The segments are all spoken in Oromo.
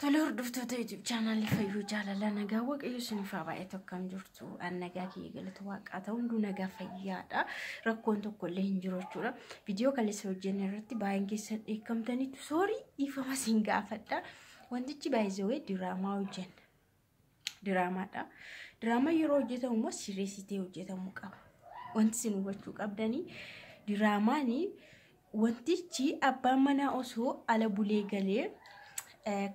Tole hordoftoota YouTube chaanaalii Fayyuu Jaalala nagaa Waaqayyo isiniif haa baay'atu akkam jirtu an nagaa kiyya galata waaqaa ta'u hunduu nagaa fayyaadha rakkoon tokko illee hin jiru jechuudha. Viidiyoo kaleessa hojjenne irratti baay'een keessan dheekkamtaniitu soorii dhiifama isin gaafadha. Wantichi baay'ee diraamaa hojjenna. Diraamaadha. Diraamaa yeroo hojjetamu immoo sirreessitee hojjetamuu qaba. Wanti isin hubachuu qabdanii diraamaan wantichi abbaan manaa osoo ala bulee galee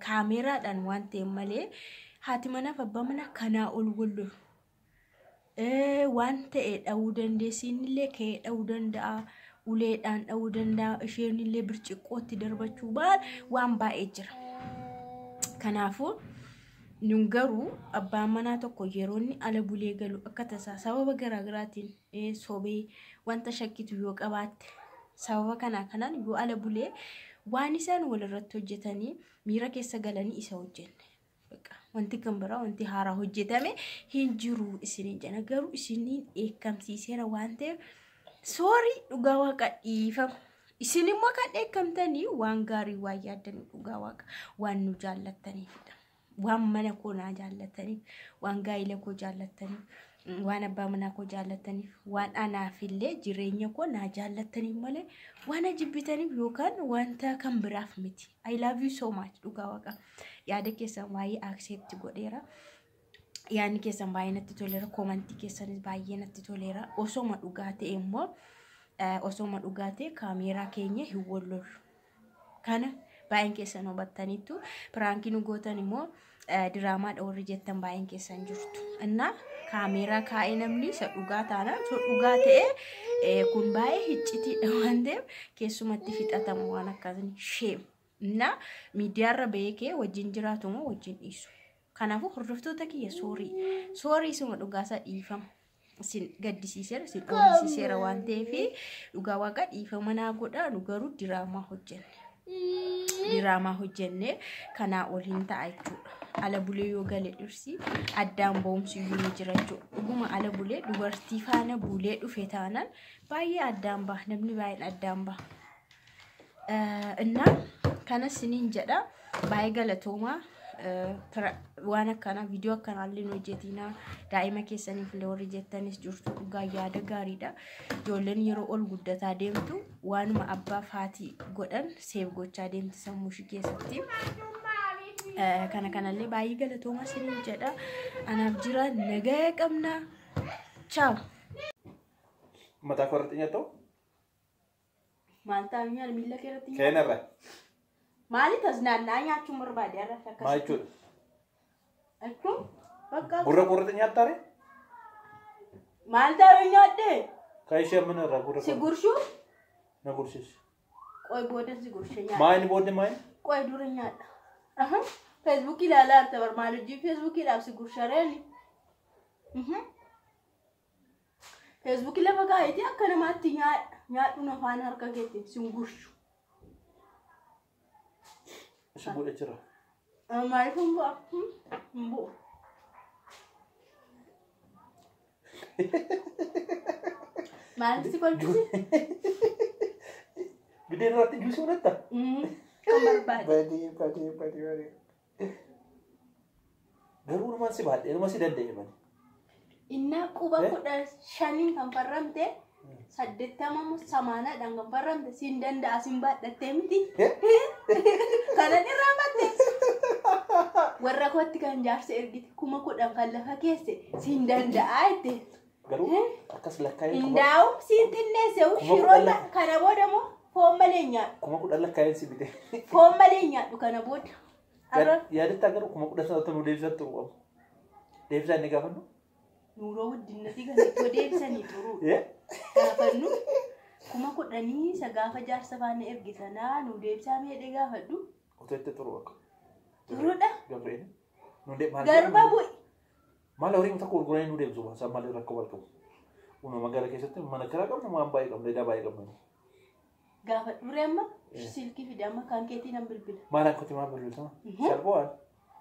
kaameeraadhaan waan ta'e malee haati manaaf abbaan manaa kanaa ol wal lolu. Waan ta'e dha'uu dandeessi innillee ka'ee dha'uu danda'a. Uleedhaan dha'uu danda'a. Isheen illee birciqqootti darbachuu waan baay'ee jira. Kanaafuu nun garuu abbaan manaa tokko yeroo inni ala bulee galu akka tasaa sababa garaagaraatiin sobee wanta shakkitu yoo qabaatte sababa kanaa kanaan yoo ala bulee waan isaan walirratti hojjetanii miira keessa galanii isa hojjenne. Wanti kan biraa wanti haaraa hojjetame hin jiru isiniin jedha. Garuu isiniin dheekkamsiiseera waan ta'eef soorii dhugaa waaqa dhiifama. Isin immoo kan dheekkamtanii waan gaarii waan yaaddanii dhugaa waaqa waan nu jaallattaniifidha. Waan mana koo naa jaallattaniif, waan gaa'ila koo jaallattaniif, waan abbaa manaa koo jaallattaniif, waan anaafillee jireenya koo naa jaallattaniif malee waan jibbitaniif yookaan wanta kan biraaf miti. I love you so much dhugaa waaqa. Yaada keessan baay'ee accept godheera. Yaadni keessan baay'ee natti toleera. Koomantii keessanis baay'ee natti toleera. Osoma dhugaa ta'e immoo osoma dhugaa ta'e kaameeraa keenya hin wallollu. Kana baay'een keessan hubattaniittu piraankii nu gootan immoo diraamaadha warri jettan baay'een keessan jirtu. Innaa kaameeraa kaa'ee namni isa dhugaa taanaan isa dhugaa ta'e kun baay'ee hiccitiidha waan ta'eef keessumatti fixatama waan akkasii sheem. Innaa miidiyaarra beekee wajjin jiraatu moo wajjin dhiisu. Kanaafuu hordoftoota kiyya soorii soorii isuma dhugaasaa dhiifama. Isin gaddisiiseera isin dhoorisiiseera waan ta'eef dhugaa waaqa dhiifama naa godhaa nu garuu diraamaa hojjenne. Diraamaa hojjenne kanaa ol hin ta'a jechuudha. Ala bulee yoo gale dhirsi addaan ba'umsi iyyuu ni jira jechuudha. Dhuguma ala bulee dubartii faana bulee dhufe taanaan baay'ee addaan ba'a. Namni baay'een addaan ba'a. Innaa kanas isiniin jedha baay'ee galatoomaa. Waan akkanaa viidiyoo akkanaa illee hojjetinaa daa'ima keessaniif illee warri jettanis jirtu dhugaa yaada gaariidha. Ijoolleen yeroo ol guddataa deemtu waanuma abbaa faatii godhan seef gochaa deemti sammuu ishii keessatti. Kana kanallee baay'ee galatoomaa isiniin jedha. Anaaf jira nagaa qabna. Chaaw. Mataa koo irratti nyaatoo? Maal ta'an nyaata miila kee irratti nyaata? Keenarra. Maali tasnaannaa nyaachuun barbaade har'a akkasii. Maal jechuudha? Jechuun bakka. Gurra koo irratti nyaattaa ree? Maal ta'an nyaadde? Kan ishee mana irraa gurra Si gurshuu? Na gursiisi. Qoy booda si gurshee nyaadha. Maayini booddee maayini? Qoy dura nyaadha. Feesbuukii ilaalaa jirta bar maal hojii feesbuukiidhaaf si gurshareeni. Feesbuukii lafa kaayetii akka namaatti nyaadha. Nyaadhuun afaan harka keetiin sin gurshu. Si bu'ee jira. Maaliif hin bu'a? Hin bu'u. Maaliif si kolfisi? Biddeen irratti juusii fudhatta? Kan barbaade. Badii badii badii badii. Garuu namaan si baadhee nama si danda'e malee. Innaa quba 15 kan farramte 80 80dhaan kan farramte siin danda'a siin baadhattee miti. Kanan irraa batte. Warra kootti kan jaarsa ergite 10,000 kan lafa keesse siin danda'a jette. Garuu akkas lakkaa'ee. Indaa'u siin xinneesse shiroon kana booda moo foon malee nyaadhu. 10,000 lakkaa'een si bite. Foon malee nyaadhu kana booda. Yaadatta garuu 10,000 sanatti nu deebisaa turu qabu. Deebisaa inni gaafannu. Nuuroo guddinatti kan ittoo deebisanii turu. Gaafannu 10,000 isa gaafa jaarsa faana erge sanaa nu deebisaa meedhee gaafadhu. Otoo itti turu akka. Turuudha. Gabreen. Garba bu'i. Maal horii tokko gurguranii nu deebisu waan malee rakkoo wal qabu. Uumama magaalaa keessatti mana kiraa qabnu waan baay'ee qabnu idaa baay'ee qabnu. Gaafadhu reemma silkii fide amma kan keetii nan bilbila. Maal akkati maal bilbiltama? Salphoo waan.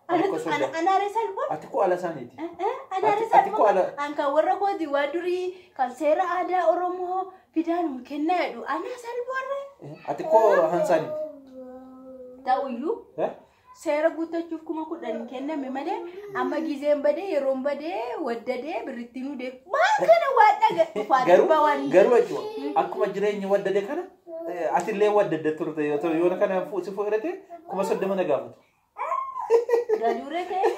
Anaaree salphoo? Ati koo ala isaaniiti. Anaaree salphoo? An kan warra kooti waan durii kan seera aadaa Oromoo fidaan kennaa jedhu anaa salphoo ree. Ati koo hansaaniiti. Ta'uyyuu. Seera guuttachuuf 10,000 kenname malee amma gizeen badee yeroon badee waddadee birritti nu deemu. Maal kana waan dhaga Garuu garuu jechuudha akkuma jireenyi waddade kana atillee waddadde turte yoo ta'u yoo kana si fuudhate 30,000 na gaafatu. Galuuree ta'e.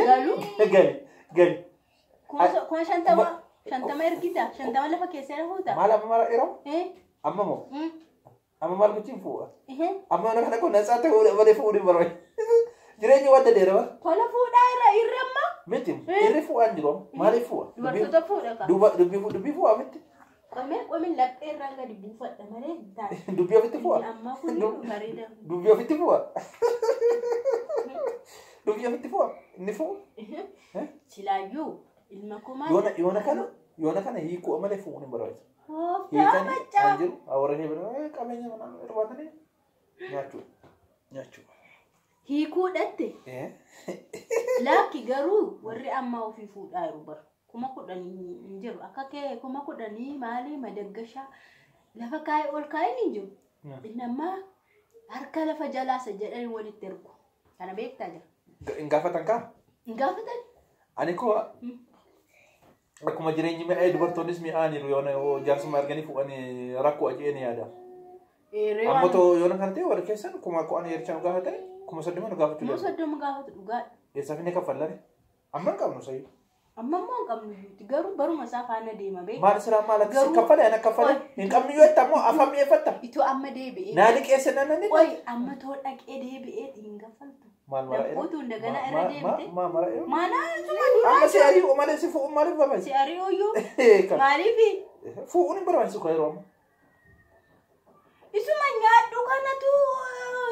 Galuu. Gali gali. 50,000 50 ergita 50 lafa keessaa fuuta. Maal amma mara yeroo? Amma moo? Amma maal gochiin fuudha? Amma yoo kana kun natsaa ta'uu malee fuudhu hin barbaadu. Jireenyi waddadeera bara. Tola fuudhaa irra irra amma. Miti irri fuudhaan jiru maaliif fuudha? Dubartoota fuudha ka. Dubbii fuudha miti. Qomee qomee laphee irraa gadi buufadha malee hin taane. Dubbii ofitti fuudha. Amma kun bareeda. Dubbii ofitti fuudha. Dubbii ofitti fuudha. Inni fuudha. Silaayyuu ilma kumaa. Yoona kana hiikuu malee fuudhuun hin barbaachisu. Gooftaa macaa. Jiru awwaara ishee bira qabeenya manaa hirbaatanii nyaachuu nyaachuu. Hiikuu dhatte. Lakki garuu warri ammaa ofii fuudhaa jiru bara. 10,000 hin jiru. Akka kee 10,000 maali madaggashaa lafa kaa'ee ol kaa'een hin jiru. Inni ammaa harka lafa jalaasa jedhanii walitti ergu. Kana beektaa jira. Hin gaafatan kaa? Hin gaafatan. Ani koo akkuma jireenyi mi'aayee dubartoonnis mi'aaniiru yoo jaarsummaa arganii fuudhanii rakkoo ajjeeni yaada. Ammoo too yoona kana ta'e warri keessan 10,000 yerichaan gaafatan 30,000 nu gaafachuu danda'u. 30,000 gaafatu dhugaadha. Eessaaf inni kaffallare? Amma hin qabnu sayyid. Amma immoo hin qabnu garuu baruma isaa faana deema beeku. Maal siraa maal akka si kaffale ana kaffale hin qabnu yoo ta'u afaan mi'eeffatta. Itoo amma deebi'ee. Naani keessa naannanii. Qoy amma too dhaqee deebi'ee hin kaffaltu. Maal mara era? Lakkootu indagana irra deebite. Maal mara era? Maanaa suma duraa. Amma si ari'u malee si fu'u maaliif barbaachisa? Si ari'u iyyuu. Maaliifi? Fu'uun hin barbaachisu kan yeroo amma. Isuma nyaadhu kanatu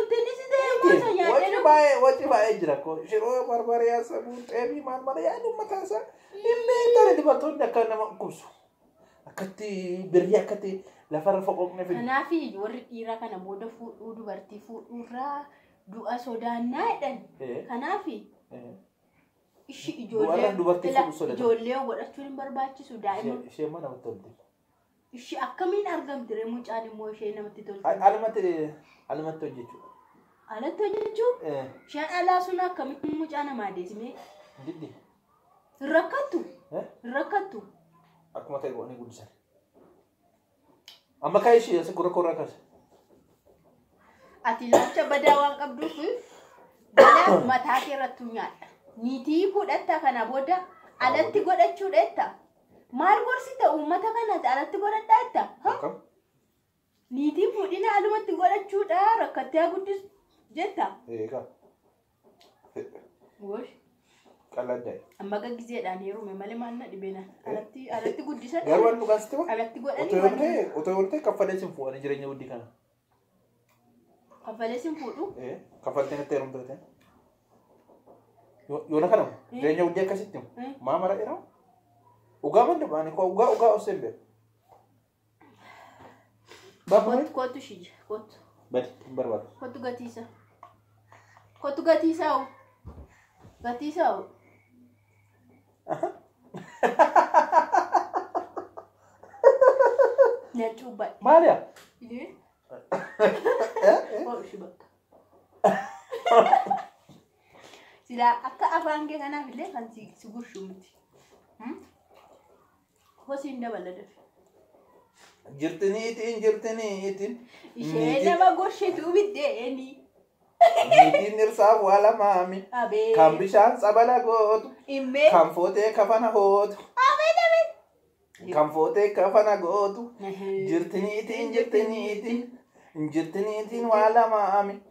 tenisi ta'e gosa nyaadhe. Waci baay'ee jira ko shiroo barbariyaa sabuu xeebii maal mara yaadu mataa isaa hin beektan dubartoonni akka nama dhukkubsu. Akkatti birrii akkatti lafarra foqoqne fidu. Kanaafi warri dhiiraa kana booda fuudhuu dubartii fuudhuurraa du'a sodaannaa jedhan. Kanaafi ishi ijoollee ijoollee godhachuun hin barbaachisu daa'ima. Ishee immoo namatti tolti. Ishi akkamiin argamti ree mucaan immoo ishee namatti tolti? Alumatti hojjechuu. Alatti hojjechuu? Isheen alaa sun akkamitti mucaa namaa deessimee? Diddi. Hin rakkattu? Hin rakkattu? Akkuma ta'e godhanii guddisan. Amma ka'e ishee as gurra korraa kaase. Ati ilaalcha badaa waan qabduuf balaa mataa kee irratti nyaadha. Niitii fuudhatta kana booda alatti godhachuudha jetta. Maal gorsita uummata kanatti alatti godhadhaa jetta? Niitii fuudhina alumatti godhachuudha rakkattee guddisu jetta? Eegaa. Gosh. Qalladdaa. Amma gaggiseedhaan heerume malee maal na dhibeenaa? Alatti guddisan. Garuu waan dhugaas ta'e. Alatti godhanii. Otoo yoo ta'e kaffalee sin fuudhanii jireenya guddii kana. Kaffalee sin fuudhu? Kaffalteen itti heerumte ta'e. Yoona kana jireenya guddii akkasitti maa mara dheeraa? Dhugaa manni baane koo dhugaa dhugaa osoo hin beeku. Kottu shija kottu. Badi hin barbaadu. Kottu gatiisa. Kottu gatiisaa oo. Gatiisaa oo. Nyaachuu baay'ee. Maaliyaa? Ilee. Ooshi bakka. Silaa akka afaan kee kanaaf illee kan si gurshu miti. Hosiin dabala dafe. Jirtiniitiin jirtiniitiin. Ishee nama gorshitu biddeeni. Niitiin dhirsaaf waa lamaami. Kan bishaan tsabala gootu. Kan footee kafana hootu. Kan footee kafana gootu. Jirtiniitiin jirtiniitiin. Jirtiniitiin waa lamaami.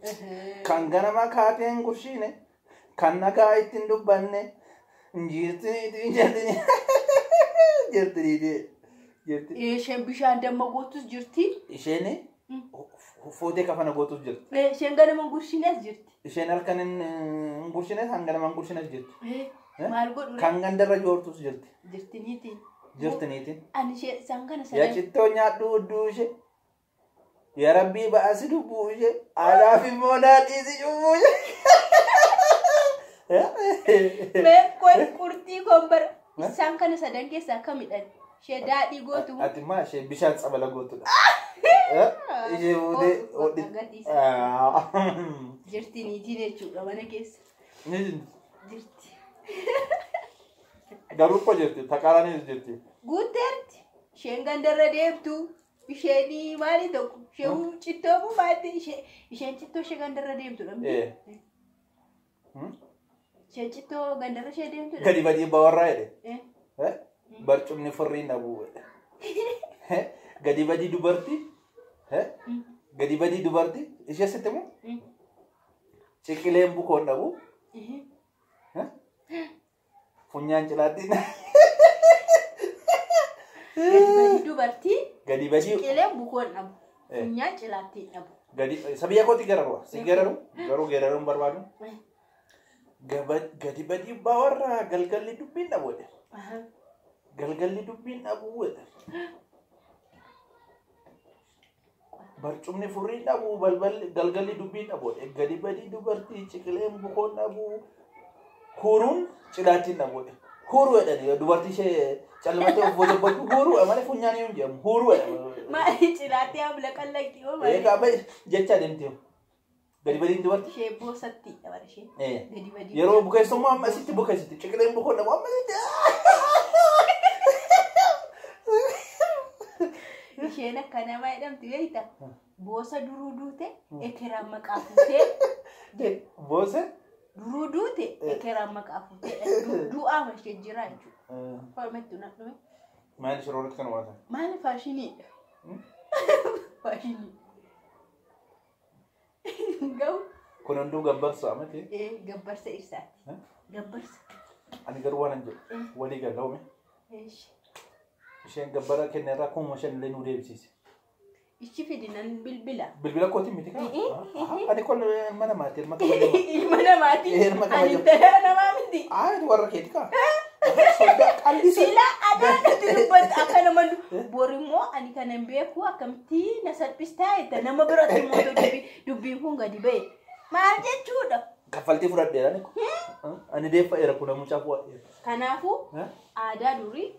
Kan ganama kaateen gurshiine. Kan nagaa ittiin dubbanne. Jirtiniitiin jirtiniitiin. Jirtiniitiin. Isheen bishaan damma gootus jirti. Isheen footee kafana gootus jirti. Isheen ganama gurshines jirti. Isheen halkan hin gurshines hanga gurshines jirti. Maal godhu? Kan gandarra joortus jirti. Jirtiniitiin. Jirtiniitiin. Ani ishee isaan kana sadan. Yaa cittoo nyaadhu hudduu ishee. Yaa rabbii ba'asi dubbuu ishee. Alaaf immoo naadhiisi cubbuu ishee. Mee qurxii koon bara isaan kana sadan keessaa kamidhan? Ishee daadhii gootu. Ati maa ishee bishaan tsabala gootudha. Ishee fuutee hodhi. Jirti niitiin jechuudha mana keessa. Jirti. Garuu koo jirti taqaaraanis jirti. Guutteerti. Isheen gandarra deemtu. Isheen maali tokko? Isheen cittoo moo maali? Isheen cittoo ishee gandarra deemtudha. Isheen cittoo gandarra ishee deemtudha. Gadi badii bawarraa jedhe. Barcumni furrii dhabu. Gadi badii dubartii. Gadi badii dubartii. Ishee sitti moo? Ciqileen bukoon dhabu. Funyaan cilaattiin. Gadi badii dubartii. Gadi badii. Ciqileen bukoon dhabu. Funyaan cilaattiin dhabu. Gadi sabiyya kooti gararu. Si gararu garuu gararuun barbaadu. Gadi badii bawarraa galgalli dubbiin dhabu. Galgalli dubbiin dhabu. Barcumni furrii dhabu balballi galgalli dubbiin dhabu. Gadi badii dubartii ciqileen bukoon dhabu. Huruun cilaattiin dhabu. Huruu jedhani dubartii ishee calmattee of bojobbatu huruu malee funyaan hin jedhamu huruu jedhama. Maali cilaattii amla qallaqxii hoo maali? Egaa bahe jecha adeemti. Gadi badiin dubartii. Ishee boosatti dabala ishee. Gadi badii. Yeroo bukeessummaa amma asitti bukeessiti ciqileen bukoon dhabu amma asitti. Isheen akka namaa jedhamtu beekta. Boosa duruu duute ekeraan maqaa fuutee. Boosa? Duruu duute ekeraan maqaa fuutee. Du'aa ishee jira jechuudha. Falmattu na dhume. Maali shirootti kan waatan? Maali faashiniidha? Faashinii. Gahu. Kun hunduu gabbarsa amati? Gabbarsa ibsaati. Gabbarsa. Ani garuu waan hin jedhu walii gala uume. Isheen gabbara kennerraa 5,000 illee nu deebisiise. Ichi fidinan bilbila. Bilbila kootiin miti kaa? Ani kun ilma namaati ilma kabajamaa. Ilma namaati. Ilma Ani kabajamaa. intala namaa miti. Aa warra keeti kaa? Sodaa qalbii Sila adaa nuti dubbatu akka nama borimmoo ani kanan beeku akkamitti na salphistaa jetta nama biratti immoo dubbiin kun gadi ba'e. Maal jechuudha? Kaffaltii fudhadheera ani. Ani deeffa'eera kun mucaa fuudhadheera. Kanaafuu aadaa durii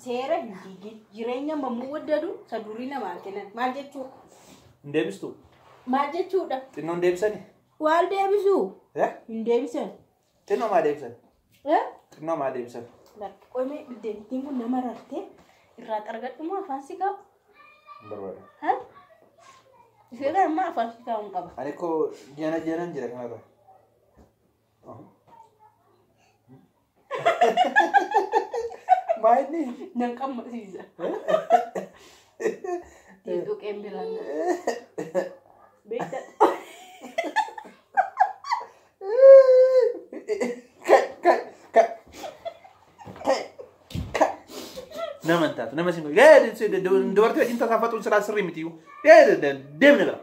seera hin diigin jireenya mammuu waddadu isa durii namaa kennan maal jechuudha? Hin deebistu? Maal jechuudha? Xinnoo hin deebisani? Waan deebisuu? Hin deebisan. Xinnoo maa deebisan? Xinnoo maa deebisan? Lakki qomee biddeenittiin kun nama rartee irraa xargadhumaa afaan si qabu. Hin barbaadu. Ishee kana ammaa afaan si kaa'uun qaba. Ani koo jana janan jira kanarra. Maayini? Nan qammasiisa. Tuqeen biraan beekta. Nama hin taatu nama sin dubartii wajjin tasaafatuun silaa sirrii miti. Deemni bira.